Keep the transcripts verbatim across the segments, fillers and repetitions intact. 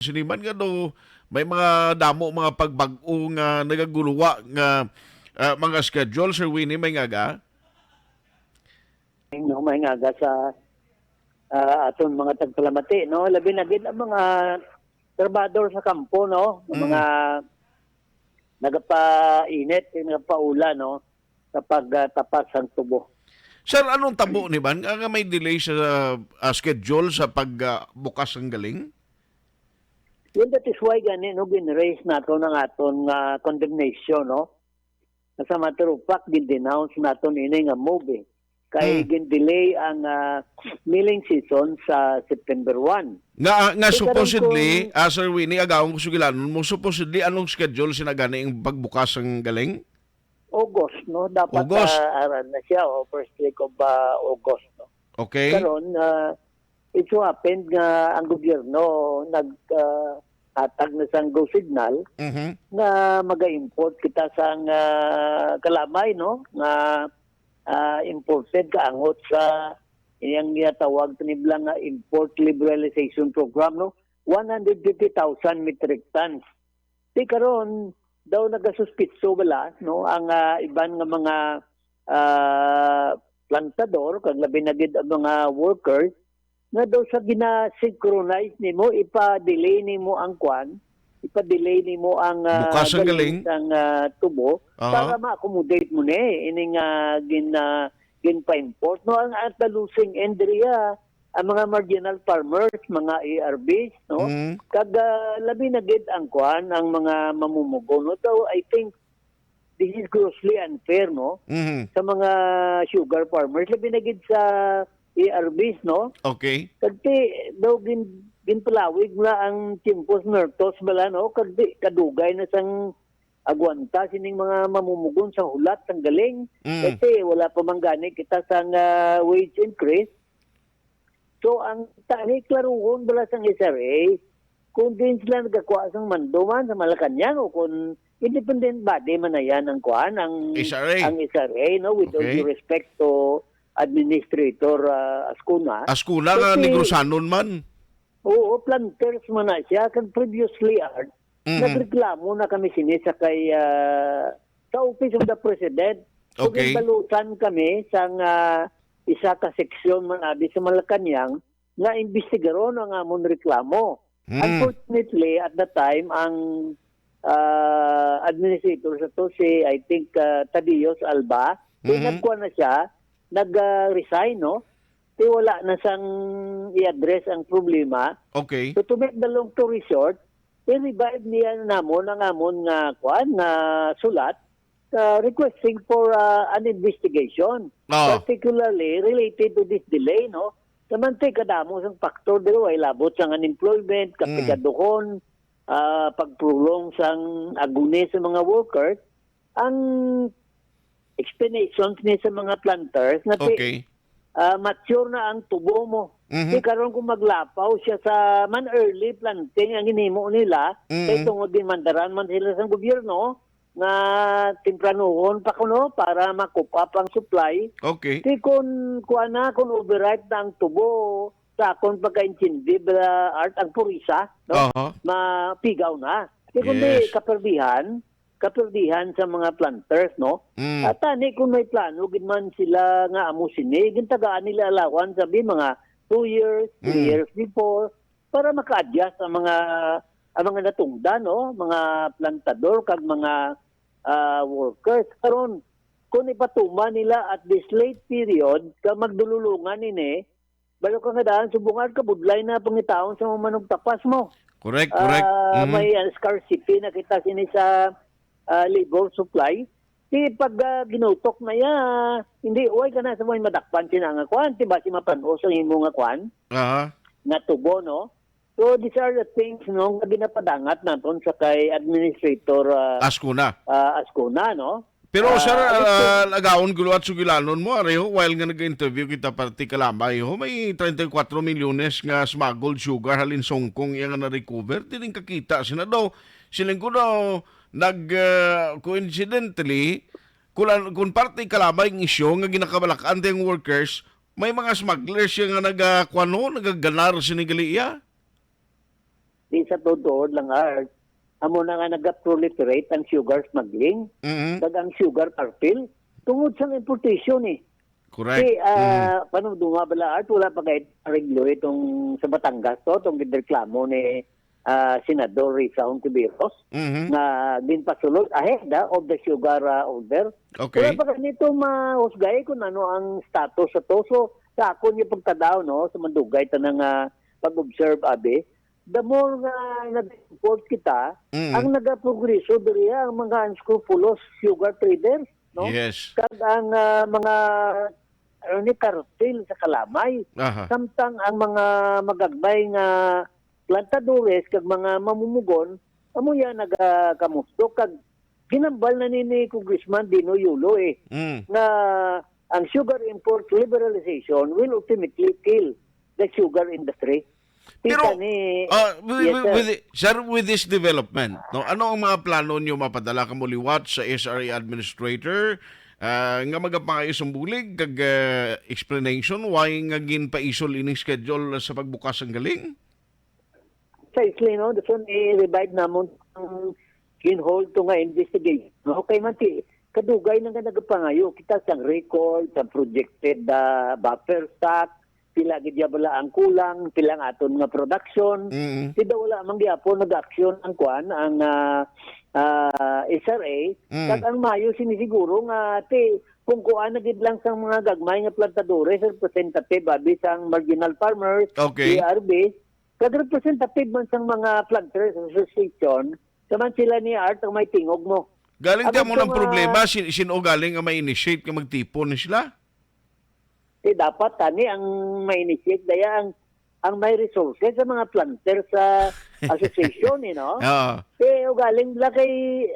sini man nga do may mga damo, mga pagbag-o nga nagaguluwa nga, ah, mga schedule, Sir Winnie, may ngaga? No, may ngaga sa, ah, aton mga tagpalamati, no? Labi na gid ang mga trabahador sa kampo, no? Ang mga nagapainit, nagapaula, no? Sa pagtapas sang tubo. Sir, anong tabo ni man nga, nga may delay sa, ah, schedule sa pagbukas ng galing? Yun, that is why gani, no, gin-raise nato ng aton nga condemnation, no? As a matter of fact, gin-denounce nato ini nga move, eh. Kay gin-delay ang, ah, milling season sa September one. Nga, nga Di karon supposedly, kung ah, Sir Winnie, agawon ko sugilanon mo, supposedly, anong schedule sina gani ang pagbukas ng galing? August, no? Dapat, August. Ah, aran na siya, o first week of, ah, August, no? Okay? Karon, ah, it so happened nga ang gobyerno nag, ah, hatag na sang go signal Mhm. nga maga-import kita sang, ah, kalamay, no? Nga, ah, imported kaangot sa iyang ginatawag tiniblang nga import liberalization program, no? One hundred fifty thousand metric tons. Di karon daw nagasuspitso bala, no, ang, ah, iban nga mga, ah, plantador, kag labi na gid ang mga workers, nga daw sa gina-synchronize nimo, ipa-delay nimo ang kwan, ipa-delay nimo ang, ah, Bukas ang galing. Sang, ah, tubo Aha. Para ma-accommodate mo ni ining, ah, gin, ah, ginpa-import, no? Ang, at the losing end diri, ah, ang mga marginal farmers, mga A R Bs, no? Mm. Kag, ah, labi na gid ang kwan, ang mga mamumugo, no? So, I think this is grossly unfair, no? Mhm. Sa mga sugar farmers, labi na gid sa A R Bs, no? Okay. Kag ti, daw gin, ginpalawig na ang tiempos muertos bala, no? Kag di, kadugay na sang agwanta sining mga mamumugon sa hulat sang galing. Mm. Kasi wala pa man gani kita sang, ah, wage increase. So, ang tani klaruhon bala sang S R A, kung diin sila nagakuha sang mando man sa Malacañang o kung independent body man na yan ang kuan, ang S R A. Ang S R A, no, with all Okay. due respect to Administrator, ah, Ascuna. Ascuna nga Kasi Negrosanon man. Oo, planters man na siya. Kag previously, Art, Mhm. nagreklamo na kami sini sa kay, ah, sa Office of the President. So, Okay. ginbalutan kami sang, ah, isa ka seksyon man abi sa Malacañang nga imbestigaron ang amon reklamo. Hmm. Unfortunately, at the time, ang, ah, administrator sa to, si, I think, ah, Tadios Alba, so, Mhm. nagkuha na siya, nag, ah, resign, no? Ti wala na sang i-address ang problema. Okay. So, to make the long story short, i-revive niya namon ang amon nga, kuan, nga sulat, ah, requesting for, ah, an investigation, Ah. particularly related to this delay, no? Sa man ti kadamo sang factor diri, way labot sang unemployment, Mm. kapigaduhon, ah, pagprolong sang aguni sa mga workers, ang explanations ni sa mga planters nga ti, Okay. ah, mature na ang tubo mo. Mhm. Di karon kung maglapaw siya sa man early planting ang ginhimo nila, Mhm. kay tungod din mandaran man sila sa gobyerno nga tempranuhon pa kuno para ma-coop up ang supply. Okay. Di kun kuan na, kung overripe na ang tubo sa akon pagkaintindi, bala, Art, ang purisa, no? Aha. Mapigaw na. Di kun Yes. di kaperdihan, kaperdihan sa mga planters, no? Mm. At tani kung may plano gid man sila nga amo sini, gintagaan nila allowance sabi mga two years, three Mm. years before para maka-adjust ang mga ang mga natungdan, no? Mga plantador kag mga, ah, workers. Karon, kung ipatuman nila at this late period, ka magdululungan ini, balo ka nga daan, subong ka budlay na pangitaon sa mga manugtapas mo. Correct, correct. Ah, Mhm. May, ah, scarcity na kita sini sa, ah, labor supply. Di pag, ah, ginutok na ya, hindi, way ka na sa may madakpan sina nga kuan, di ba, si mapanos ang imo nga kuan, Aha. nga tubo, no? So, these are the things, no, nga ginapadangat naton sa kay Administrator, ah, Ascuna. ah, Ascuna, no? Pero, Ah, sir, I think ah, agawon gulo at sugilanon mo, areho, while nga nag-interview kita parte Kalamay, ho, may treinta y cuatro milyones nga smuggled sugar halin Songkong iya nga na-recover. Tining kakita sina daw, siling ko daw, nag, ah, coincidentally, kung, kung parte Kalamay ang isyu nga ginakabalakan tayong workers, may mga smugglers siya nga nagakuan, ho, nagaganar sini gali iya. Di sa tuod lang, Art, amo na nga nag-proliferate ang sugar smuggling, Mhm. kag ang sugar cartel, tungod sa importation eh. Correct. Si, ah, Mhm. panumduma bala, Art, wala pa kay areglo itong sa Batangas to, itong ginreklamo ni, ah, Senador Risa Hontiveros Mhm. nga ginpasulod ahead, ah, of the sugar, ah, order. Okay. Wala pa gani ito mahusgay kung ano ang status sa to. So, sa akon yung pagtadaw, no, sa mandugay tanang, ah, pag-observe, abi, the more nga nag-import kita, Mm. ang nagaprogreso diri ang mga unscrupulous sugar traders, no? Yes. Kag ang, ah, mga, ano ni, kartel sa kalamay. Aha. Samtang ang mga magagmay nga plantadores kag mga mamumugon, amo ya nagakamustok kag ginambal na ni, ni Congressman Dino Yulo eh, Mm. nga ang sugar import liberalization will ultimately kill the sugar industry. Pero, Kita ni, ah, with, Yes, with, sir. with, sir, with this development, no, ano ang mga plano niyo mapadala kamo liwat sa S R A administrator, ah, nga magapangayo sang bulig kag, ah, explanation why nga ginpaisol ining schedule sa pagbukas sang galing? Sa isli, no, dason i-revive namon ang ginhold to nga investigation, no? Kay man ti, kadugay na nga nagapangayo kita sang record, sa projected, ah, buffer stock, pila gid ya bala ang kulang, pila ang aton nga production. Mm. Di daw wala man gyapon nag-aksyon ang kuan, ang, ah, ah, S R A. Mm. Kag ang mayo sini siguro nga ti, kung kuan na gid lang sang mga gagmay nga plantadores, representative, abi, sang marginal farmers, Okay. A R B, kag representative man sang mga planters association, sa man sila ni Art ang may tingog mo. Galing Ang ti amo nang mga problema, sin-, sin-o galing ang may initiate nga magtipon ni sila? Eh, dapat tani ang may initiate, daya ang, ang may resources sa mga planters sa association, eh, no? Oo. Eh, ugaling bala kay,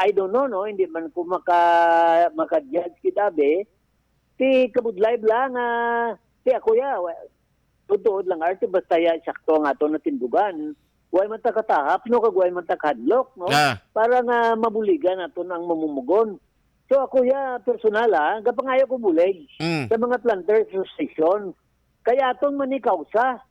I don't know, no? Hindi man ko maka-, maka-judge kita, be. Ti kabudlay bala nga, ti ako ya, wa-, tuod lang, Arte, basta ya sakto ang aton natindugan. Way man ta katahap, no, kag way man ta kahadlok, no? Ah. Para nga mabuligan naton ang mamumugon. So ako ya, personal, ah, gapangayo ko bulig Mm. sa mga planters association. Kay aton man ni kausa,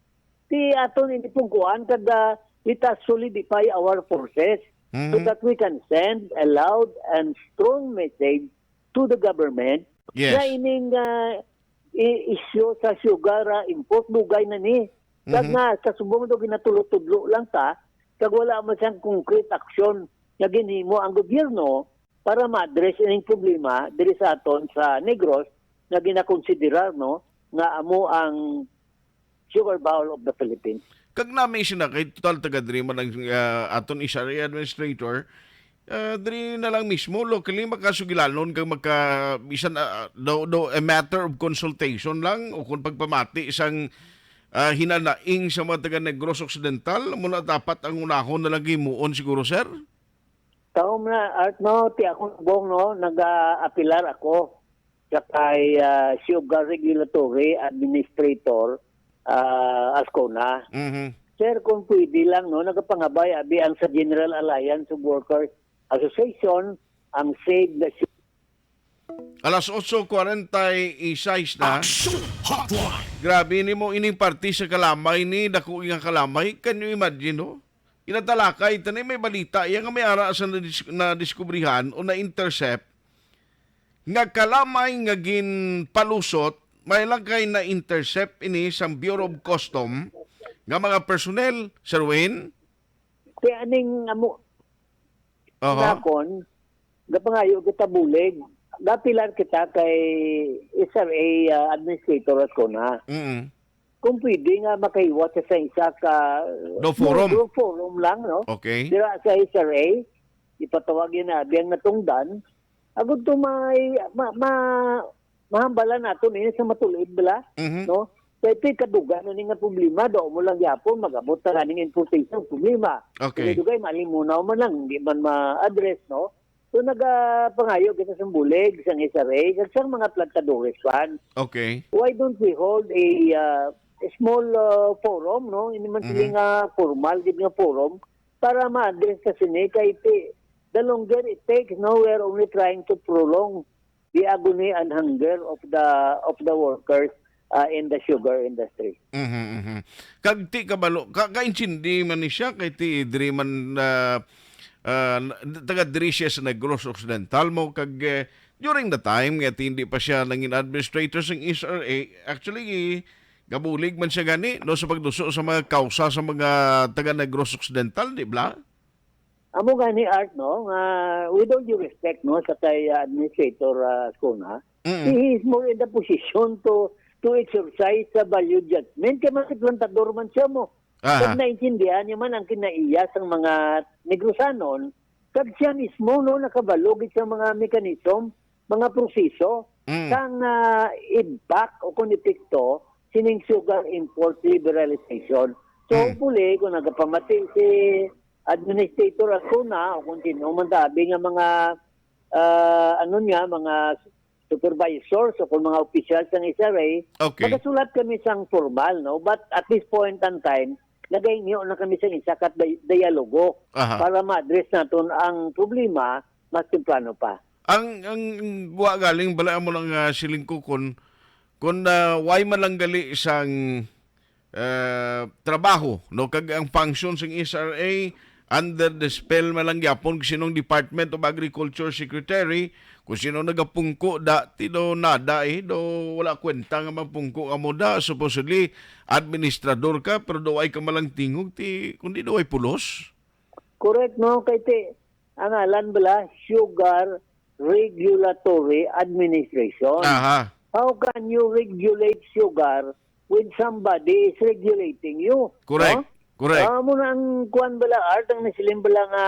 ti aton ini pungkuan kag, ah, let us solidify our forces so Mhm. that we can send a loud and strong message to the government Yes. nga ining, ah, i-issue sa sugar, ah, import, dugay na ni. Kag Mhm. nga, sa subong do ginatudlo-tudlo lang ta, kag wala man siyang concrete action nga ginhimo ang gobyerno para ma-address ining problema diri sa aton sa Negros nga ginakonsiderar, no, nga amo ang sugar bowl of the Philippines. Kag nami sina kay total taga diri man ang, ah, aton S R A administrator, ah, diri na lang mismo locally makasugilanon kag maka-, bisan, ah, do, do a matter of consultation lang o kung pagpamati sang, ah, hinanaing sa mga taga Negros Occidental, amo na dapat ang unahon na lang himuon siguro, sir? Taom na, Art, no, ti akong bong, no, nag-aapilar ako sa kay, ah, Sugar Regulatory Administrator, ah, Ascona. Mhm. Sir, kung pwede lang, no, nagapangabay abi ang sa General Alliance of Workers Association, ang Save the Su- Alas otso kwarenta y seis na. Action Hotline. Grabe nimo ining parte sa kalamay ni, dako nga kalamay. Can you imagine, no? Ginatalakay, tani may balita iya nga may ara sa nadis-, nadiskubrihan o na-intercept nga kalamay nga ginpalusot, may lang kay na-intercept ini sang Bureau of Custom nga mga personnel, Sir Wayne? Kaya aning amo, Aha. nakon, gapangayo kita bulig. Gapilar kita kay S R A, ah, administrator at ko na. Mm. Kung pwede nga makahiwat sa isa ka Do forum. do forum lang, no? Okay. Dira sa S R A, ipatawag yun na biyang natungdan. Agud to may, ma, ma, mahambalan nato ni sa matulid bala, Mhm. no? Kay ito'y kadugan na ni nga problema, daw mo lang yapon, mag-abot na ganing importation problema. Okay. Kay dugay, malimunaw man lang, hindi man ma-address, no? So, nagapangayo kita sa bulig, sa S R A, kag sa mga plantadores, fan. Okay. Why don't we hold a, uh, a small, uh, forum, no? Hindi man Mhm. sila nga formal, gid nga forum, para ma-address ka sini, kay ti-, the longer it takes, no, we are only trying to prolong the agony and hunger of the, of the workers. ah, in the sugar industry. Mhm, mhm. Kag ti kabalo, ka kaintindi man ni siya kay ti diri man, ah, ah, taga diri siya sa Negros Occidental mo kag, eh, during the time nga ti hindi pa siya nangin administrator sang S R A, actually gabulig man siya gani no sa pagduso sa mga kausa sa mga taga Negros Occidental, di ba? Amo gani, Art, no, nga with all due respect, no, sa kay, ah, Administrator, ah, Ascona, Mm. he is more in the position to to exercise sa value judgment kay mas plantador man siya mo. Aha. Kag naintindihan niya man ang kinaiya sang mga Negrosanon, kag siya mismo, no, nakabalo gid sa mga mechanism, mga proseso Mm. sang, ah, impact o kon epekto sining sugar import liberalization. So, Mm. hopefully, kung nagapamati si Administrator Ascona o kung sino man tabi nga mga, ah, ano niya, mga supervisors o kung mga opisyal sang S R A, Okay. magasulat kami sang formal, no? But at this point in time, nagahingyo na kami sang isa ka di- dialogo Aha. para ma-address naton ang problema mas temprano pa. Ang ang wa galing bala mo lang, ah, siling ko kun kun, ah, way man lang gali sang, ah, trabaho, no, kag ang function sang S R A under the spell man lang gyapon kung sinong Department of Agriculture Secretary, kung sino nagapungko da ti do nada, eh, do wala kwenta nga mapungko ka mo da, supposedly administrador ka pero do ay ka malang tingog ti kundi do ay pulos. Correct, no? Kay ti, ang ngalan bala, Sugar Regulatory Administration. Aha. How can you regulate sugar when somebody is regulating you? Correct. No? Correct. Ah, mo na ang kuan bala, Art, ang nasiling bala nga,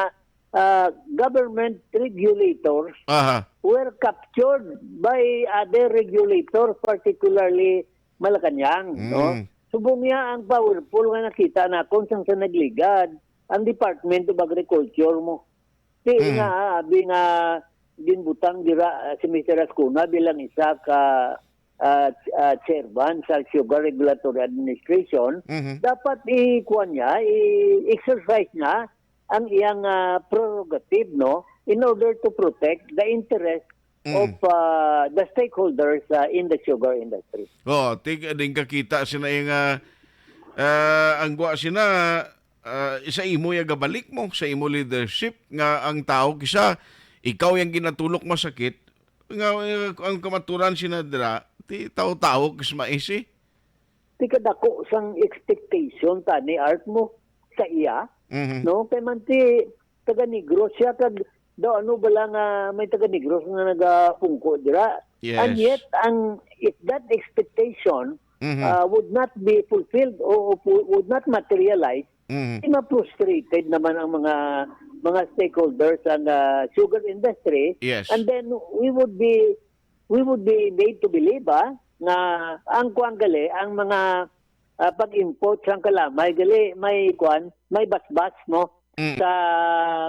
ah, government regulators Aha. were captured by other regulators, particularly Malacañang, no? Mm. Subong niya ang powerful nga nakita nakon sang sa nagligad ang Department of Agriculture mo. Di Mm. nga, abi nga ginbutang dira, ah, si Mister Ascuna bilang isa ka, ah, ah, chairman sa Sugar Regulatory Administration, Mhm. dapat ikuan niya, i-exercise niya ang iyang, ah, prerogative, no, in order to protect the interest Mm. of, ah, the stakeholders, ah, in the sugar industry. Oh, tig din kakita sina yung, ah, ah, ang gwa sina, ah, sa imo ya gabalik mo, sa imo leadership nga ang tao kisa ikaw yang ginatulok masakit nga, eh, ang kamaturan sina dira ti tawo-tawo kis maisi. Ti kadako sang expectation tani, Art, mo sa iya, Mhm. no? Kay man ti taga Negros siya kag daw ano bala nga may taga Negros nga nagapungko dira. Yes. And yet ang if that expectation Mhm. uh, would not be fulfilled o, o pu- would not materialize, Mhm. di ma-frustrated naman ang mga mga stakeholders sa uh, sugar industry. Yes. And then we would be we would be made to believe, ah, nga ang kuan gali, ang mga, ah, pag-import sang kalamay gali may kuan, may basbas mo Mm. sa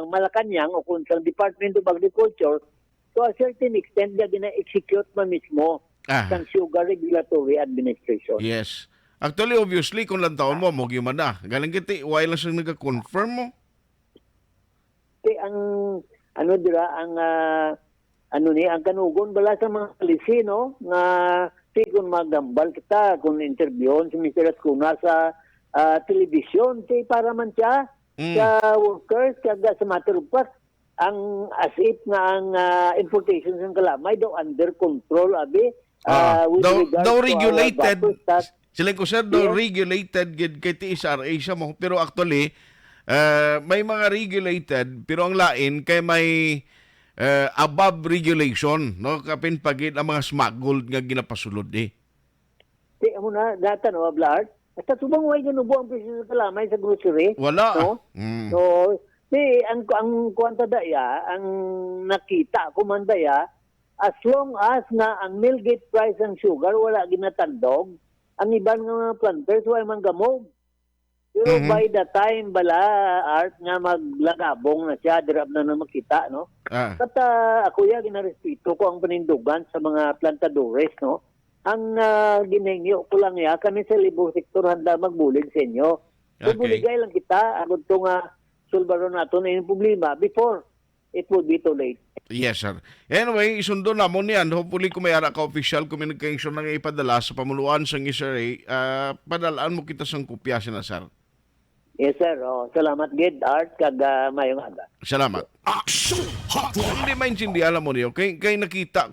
Malacañang o kung sa Department of Agriculture, to a certain extent nga gina-execute man mismo Aha. sang Sugar Regulatory Administration. Yes. Actually, obviously, kung lang taon mo, mo gyud man na. Galing kiti, why lang siyang nag-confirm mo? Ti ang ano dira ang ah, ano ni ang kanugon bala sa mga policy, no, nga ti kun magambal kita kun interviewon si Mister Ascuna sa ah, telebisyon, ti para man siya Mm. sa workers kag sa matter of fact ang as if nga ang ah, importation sa kalamay daw under control abi. Ah, ah, with daw, regard daw to our regulated, buffer stock. Sila ko sir, daw Yes. regulated gid kay T S R A siya mo. Pero actually, ah, may mga regulated, pero ang lain kay may ah, above regulation, no? Kapin pagid ang mga smuggled nga ginapasulod eh. Di, amo na, data no, Ablard. Basta subong way ganubo ang presyo sa kalamay sa grocery. Wala. No? Mm. So, di, ang, ang kuwan ta daya, ang nakita ko man daya, as long as nga ang mill gate price ng sugar wala ginatandog, ang iban nga mga planters wala man gamog. Pero Mhm. by the time bala, Art, nga maglagabong na siya, dira na na makita, no? Ah. But ah, ako ya, ginarespeto ko ang panindugan sa mga plantadores, no? Ang ah, ginhingyo ko lang ya, kami sa labor sector handa magbulig sa inyo. So, Okay. buligay lang kita, agud to nga sulbaron nato na yung problema before it would be too late. Yes, sir. Anyway, isundo namon yan. Hopefully, kung may ara ka official communication na nga ipadala sa pamunuan sa G S R A, ah, padalaan mo kita sang kopya sina, sir. Yes, sir. Oh, salamat gid, Art, kag ah, mayong aga. Salamat. Aksyon Hotline. Hindi maintindihan mo niyo. Kay, kay nakita